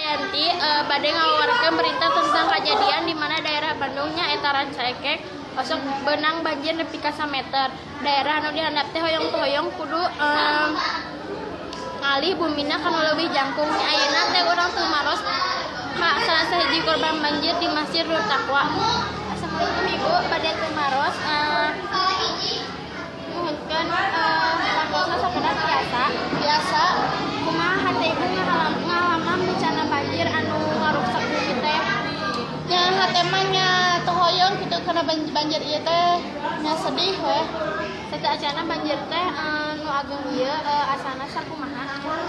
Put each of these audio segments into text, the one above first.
Yanti bade ngawawarkeun berita tentang kejadian di mana daerah Bandung nya eta Rancaekek osok beunang banjir nepi ka sameter. Daerah anu dihandap teh hoyong teu hoyong kudu ngalih bumina kana leuwih jangkung. Ayeuna teh urang tumaros ka salah sahiji korban banjir di Masjid Nur Taqwa. Assalamualaikum, Ibu, bade tumaros, nuhunkeun waktosna sakedap, tiasa? Biasa. Kumaha hate Ibu ngalaman bencana banjir anu ngaruksak bumi teh? Nya hate mah nya teu hoyong gitu karena banjir ieu teh, nya sedih weh. Sateuacanna banjir teh nu ageng ieu asalna sakumaha?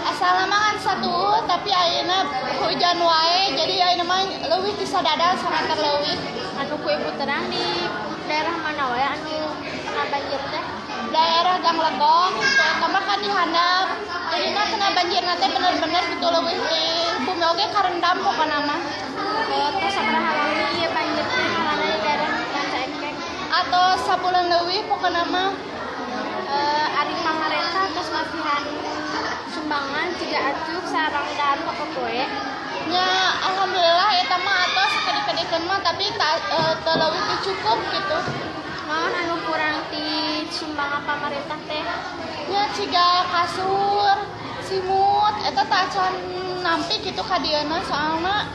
Asalna mah kan satu, tapi ayeuna hujan wae, jadi ayeuna mah leuwih ti sadadal, sameter leuwih. Anu ku Ibu terang di daerah mana wae anu kena banjir teh? Daerah Gang Legok gitu, eta mah kan dihandap, jadina kena banjirna teh bener-bener gitu, leuwih ti bumi oge karendam pokona mah. Tos sabaraha lami ieu banjir teh ngalana di daerah Rancaekek? Atau sabulan leuwih pokona mah. Ari pamarentah tos masihan sumbangan siga acuk sareng dahar poe? Nya alhamdulillah eta mah atos sakedik-kedikeun mah, tapi tak teu leuwih ti cukup gitu. Naon anu kurang ti sumbangan pamarentah teh? Nya ciga kasur, simut eta teu acan nampi gitu ka dieuna, soalna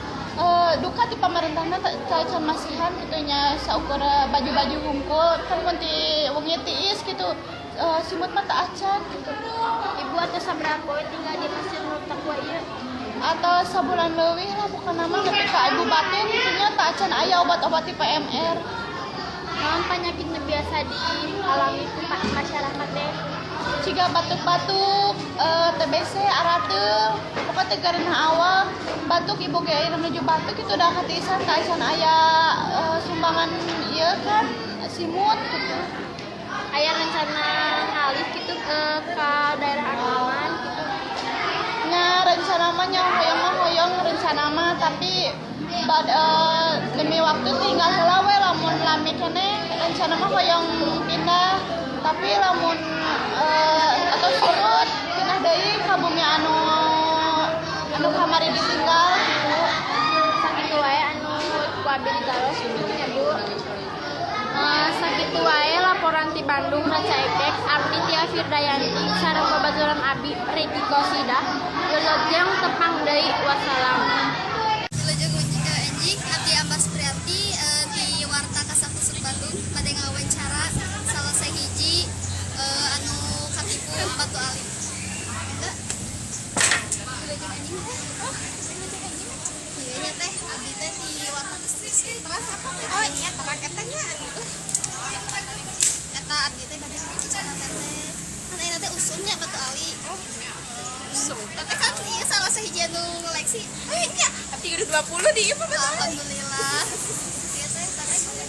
duka ti pamarentahna teu acan masihan gitu nya, saukur baju-baju hungkul kan mun ti wengi tiis gitu, simut mah teu acan gitu. Ibu atos sabaraha poe tinggal di Masjid Nur Taqwa ieu? Atau sabulan leuwih lah pokona mah, nepi ka ibu batin gitu nya, teu acan aya obat-obat ti PMR. Naon penyakit nu biasa dialami ku masyarakat teh? Ciga batuk-batuk, TBC, arateul, pokoknya teu gareunah awak, batuk. Ibu ge ayeuna menuju batuk itu udah katiisan, teu acan aya sumbangan ieu kan simut gitu. Aya rencana ngalih gitu ke daerah anu aman gitu? Nya rencana mah nya hoyong mah hoyong rencana mah, tapi demi waktu tinggal heula we. Lamun lami keneh rencana mah hoyong pindah, tapi lamun atau surut pindah deui ka bumi anu anu kamari ditinggal gitu. Sakitu wae anu ku abi ditaros gitu nya, Bu. Sakitu wae laporan ti Bandung Rancaekek, abdi Tia Firdayanti sareng babaturan abi Riki Kosidah. Wilujeng tepang deui, wassalam. Wilujeng enjing, abdi Ambas Priyanti di Warta Kasakusuk Bandung bade ngawawancara salah sahiji anu katipu batu ali. Enggak. Wilujeng enjing teh. Oh, wilujeng enjing. Iya nya teh, abdi teh di Warta Kasakusuk. Terus apa teh? Oh iya, paket nya. Eta abdi teh bade ngawawancara teteh. Kan ayeuna teh usumnya batu ali. Oh. Usum. Teteh kan iya salah sahiji anu ngoleksi. Oh iya, abdi udah 20 di ieu mah. Alhamdulillah. Iya teh, teteh cenah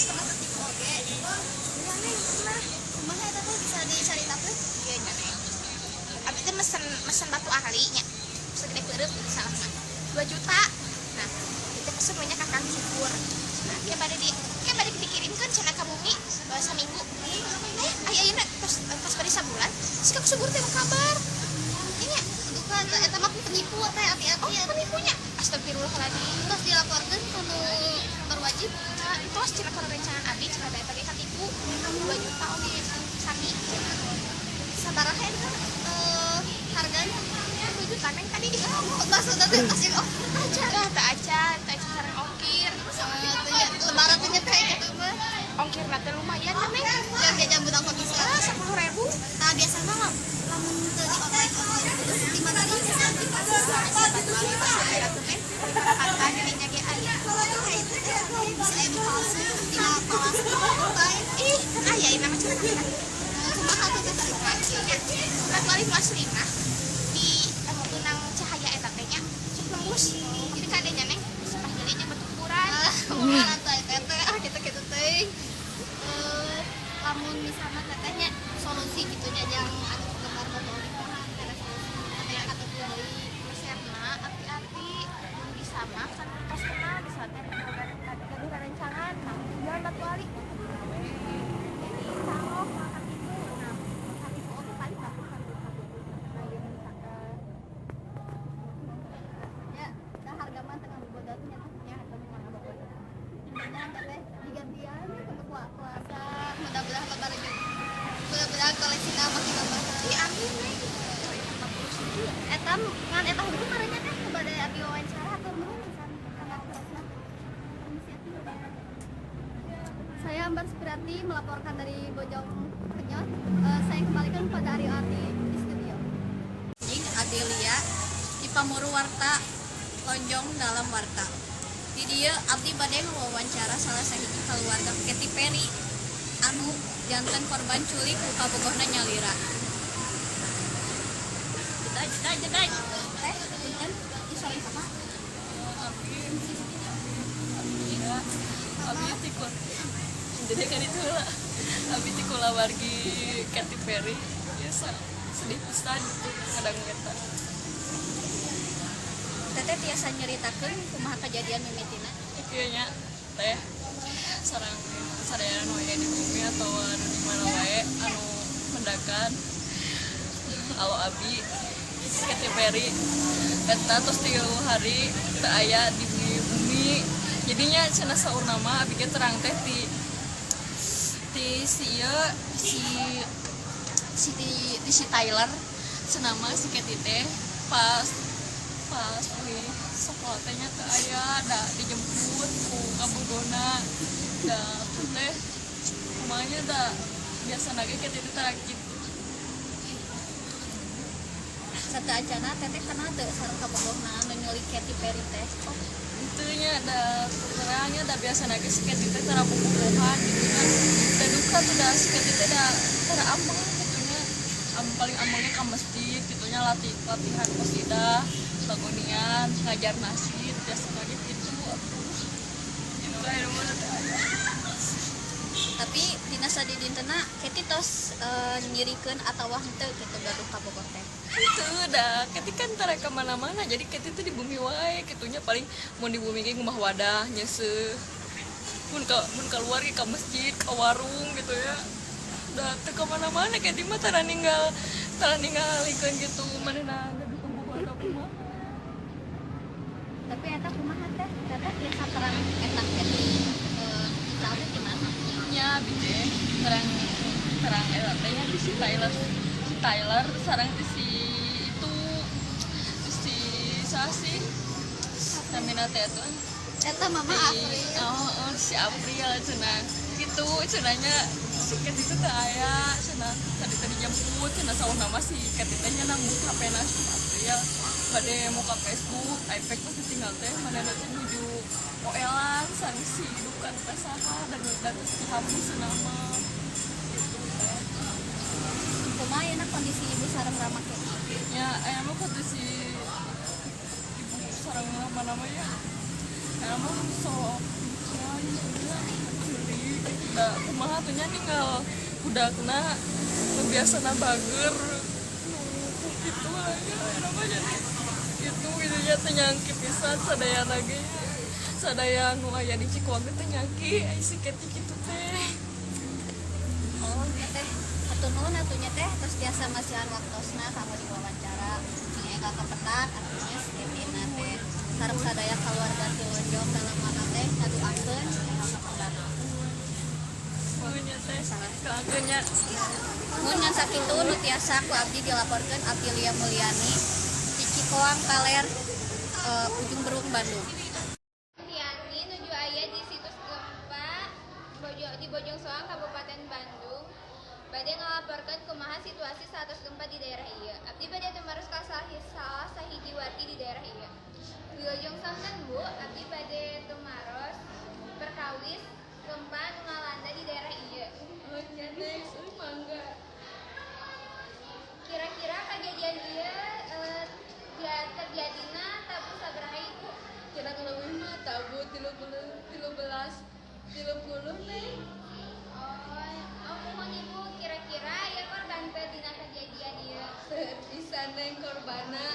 pernah ketipu oge. Iya Neng, pernah. Kumaha eta teh, bisa dicaritakeun? Iya nya Neng. Abdi teh mesen mesen batu ahli nya. Segede peureum salah 2 juta. Nah, itu pesen we nya ka Kang Syukur. Nah, kayak bade dikirimkeun cenah ka bumi saminggu. Eh, aya ayeuna tos tos bari sabulan. Si Kang Subur teh kabar. Iya nya. Duka eta mah penipu teh, hati-hati. Oh, penipunya. Astagfirullahaladzim. Terus dilaporkeun ka nu berwajib? Nah, tos cenah kana rencangan abdi cenah da eta ge katipu 2 juta oge sami. Sabaraha eta hargana? 2 juta Neng tadi. Oh, maksudna teh tos jeung ongkir aja. Dah teu acan, teu acan sareng ongkir. Teu nya, lebaran teh nya teh kitu mah. Ongkir teh lumayan kan Neng? Yang jajan beunang mah bisa. Ah, 10.000. Nah, biasana mah lamun teu di online online terus di mana deui bisa? Kata jadinya ge aya. Bisa aya nu palsu, tinggal palsu online. Ih, kan aya ieu mah cenah kan. Kumaha tuh teh? Kieu nya. Batu ali nu asli mah di anu beunang cahaya eta teh nya sok nembus. Jadi kadenya Neng sepah jeli jeung batu kuburan. Ah, kumaha teh teteh, ah kitu-kitu teh. Eh, lamun misalnya tetehnya solusi gitu nya jang anu penggemar batu ali kumaha cara solusi teteh katipu deui? Resepna hati-hati, mun bisa mah kan tos kenal, bisa teh gaduh rerencangan, nah jual batu ali. Jadi salok mah katipu. Nah, katipu oge paling bagus kan. Teteh digantian ke kuasa. Mudah-mudahan loba rezeki. Mudah-mudahan koleksina makin nambah. Ih, amin Neng. Eta ngan eta hungkul marenya teh nu bade abi wawancara, hatur nuhun pisan kana waktosna. Permisi atuh. Saya Ambar Supriyati melaporkan dari Bojong Kenyot. Saya kembalikan kepada Aryo Ati di studio. Jing Adelia di Pamuru Warta Lonjong dalam Warta. Di dieu abdi bade ngawawancara salah sahiji keluarga Katy Perry anu janten korban culik ku kabogohna nyalira. Jedai jedai jedai. Teh, punten, ieu sareng saha? Abi, ya, abi tikun jadi kan itu lah, abi ti kulawargi Katy Perry ya, sedih pisan gitu kadang eta. Teteh tiasa nyeritakeun kumaha kejadian mimitina? Kayaknya teh sareng sadayana nu aya di bumi atau anu di mana wae anu mendakan alo abi Katy Perry eta tos 3 hari teu aya di bumi, jadinya cenah saurna mah abi ge terang teh ti si ieu si si ti, ti si Tyler, cenah mah si Katy teh pas pas wih sekolah teh nya teu aya, da dijemput ku kabogona, da tuh teh kumaha nya, da biasa ge Katy teh tara kitu. Sateuacanna teteh kenal teu sareng kabogohna anu nyulik Katy Perry teh? Oh, henteu nya, da terangnya da biasa ge si Katy teh tara bobogohan gitu kan, da duka tuh, da si Katy teh da tara ambeng gitu nya, paling ambengnya ke masjid gitu nya, latihan qasidah, lagonian, ngajar nasyid, biasa ge gitu atuh gitu aya mah teh aya. Tapi dina sadidintena Katy tos nyirikeun atawa henteu kitu gaduh kabogoh teh? Itu dah Katy kan tara kemana-mana, jadi Katy tuh di bumi wae kitunya, paling mau di bumi ge ngumah wadah nyeuseuh, mun keluar ge ke masjid, ke warung gitu ya, dah teu kemana-mana Katy mah, tara ninggalikeun gitu manehna gaduh kabogoh atau kumaha. Tapi eta kumaha teh? Teteh tiasa terang eta Katy ical teh di mana? Nya abi teh terang terang eta teh nya di si Tyler sareng di si itu di si saha sih namina teh tuh? Eta Mama Si April. Oh, si April cenah gitu, cenahnya si Kat itu teh aya cenah, tadi tadi jemput cenah, saurna mah si Kat teh nya nambut HP na si April bade muka Facebook, iPad pas ditinggal teh manehna teh nuju oelan sareng si duka teh saha dan terus dihapus cenah mah gitu teh. Kumaha ayeuna kondisi ibu sareng rama Katy? Ya, aya mah kondisi ibu sareng apa namanya, aya mah sok ya gitu nya, ceuri da kumaha tuh nya, ninggal budakna nu biasana bager nu kitu lah ya, aya mah jadi gitu gitu ya, teu nyangki pisan sadaya ge, sadaya nu aya di Cikoang teh teu nyangki ai si Kety kitu teh. Oh, nya teh. Hatur nuhun atuh nya teh, terus tiasa masihan waktosna kanggo diwawancara. Sing enggal kapendak atuh nya si Ketina teh. Sareng sadaya keluarga ti Lonjong dalam mana teh ngaduakeun enggal kapendak. Oh nya teh, kakeun nya. Mun ngan sakitu nu tiasa ku abdi dilaporkeun, Abdi Lia Mulyani di Cikoang Kaler, Ujung Berung, Bandung. Tiani nuju aya di situs gempa di Bojong Soang, Kabupaten Bandung, bade ngalaporkeun kumaha situasi saatos gempa di daerah ieu. Abdi bade tumaros ka salah sahiji wargi di daerah ieu. Wilujeng sonten, Bu, abdi bade tumaros perkawis gempa nu ngalanda di daerah ieu. Oh nya teh, mangga. Kira-kira kejadian ieu terjadina tabuh sabaraha, Ibu? Kirang leuwih mah tabuh 13.30 nih. Oh, muhun Ibu, kira-kira aya korban teu dina kejadian ieu? Seueur pisan, Neng, korbanna.